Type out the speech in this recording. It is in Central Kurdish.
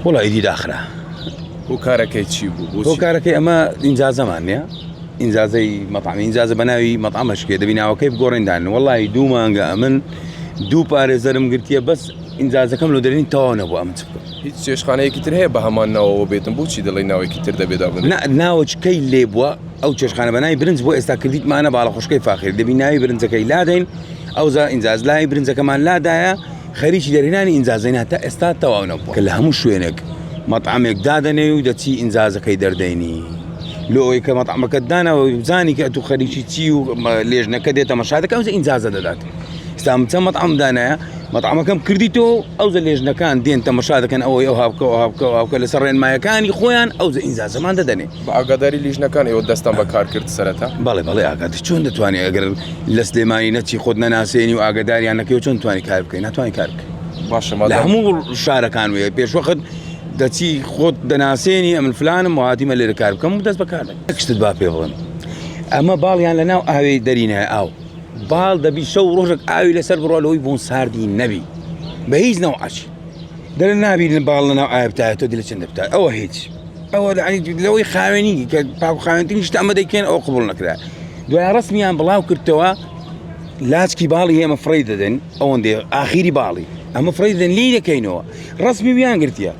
وڵا ئیدی داخرا. هۆکارەکەی چی بوو؟ بۆچی؟ هۆکارەکەی ئەمە ئینجازەمان نییە ئینجازەی مەطعم ئینجازە بە ناوی مەطعمە شکێ دەبی ناوەکەی بگۆڕین دان وەڵی دوو مانگە ئەمن دوو پارێزەرم گرتیە بەس ئینجازەکەم لۆ دەرێنی تەواو نەبوو ئەمن چ بکەم هیچ چێشتخانەیەکی تر هەیە بە هەمان ناوەوە بێتن بۆچی دەڵێی ناوێکی تر دەبێ دابنرێت؟ نا ناوەچکەی لێ بووە ئەو چێشتخانە بە ناوی برنج بۆ ئێستا کردیتمانە باڵەخۆشکەی فاخیر دەبی ناوی برنجەکەی لادەین ئەوجا ئینجاز لای برنجەکەمان لادایە خەریکی دەرهێنانی ئینجازەین هەتا ئێستا تەواو نەبووە. کە لە هەموو شوێنێک مەتعەمێک دادەنێی و دەچی ئینجازەکەی دەردەینی لۆ ئەوەی کە مەتعەمەکەت داناوە بزانی کە ئەتوو خەریکی چی و لێژنەکە دێت تەمەشا دەکا ئەوجا ئینجازە دەدات. ئێستا من چەند مەتعەم دانایە مەتعەمەکەم کردی تۆ ئەوجا لێژنەکان دێن تەمەشا دەکەن ئەوەی ئەوها بکە ئەوها بکە ئەوها بکە لەسەر ڕێنمایەکانی خۆیان ئەوجا ئینجازەمان دەدەنێ. بە ئاگاداری لیژنەکان ئێوە دەستتان بە کار کرد سەرەتا؟ بەڵێ بەڵێ ئاگادار چۆن دەتوانی ئەگەر لە سلێمانی نەچی خۆت نەناسێنی و ئاگاداریان نەکەی و چۆن توانی کار بکەی ناتوانانی کار بکەی باشە لە مادام هەموو شارەکان وێ پێشوەخت دەچی خۆت دەناسێنی ئەمن فلانم و هاتیمە لێرە کار بکەم و دەست بەکار دەکەم یەک شتت با پێ بڵێم ئەمە باڵیان لە ناو ئاوی دەرینایە ئاو باڵ دەبی شەو و ڕۆژێک ئاوی لەسەر بڕوا لەوەی بۆن ساردی نەبی بە هیچ نەوعەکی دەرە نابی باڵ لە ناو ئاوی بتایە تۆ دلت چەندە بتایە ئەوە هیچ ئەوە لەوەی خاوێنی کە پاک و خاوێنترین شتە ئەمە دەیکەن ئەوە قبوڵ نەکرا دوای ڕسمیان بڵاو کردەوە لاچکی باڵی ئێمە فڕی دەدەن ئەوەندێ ئاخیری باڵی ئەمە فڕی دەدەن لی دەکەینەوە ڕسمی ویان گرتیە.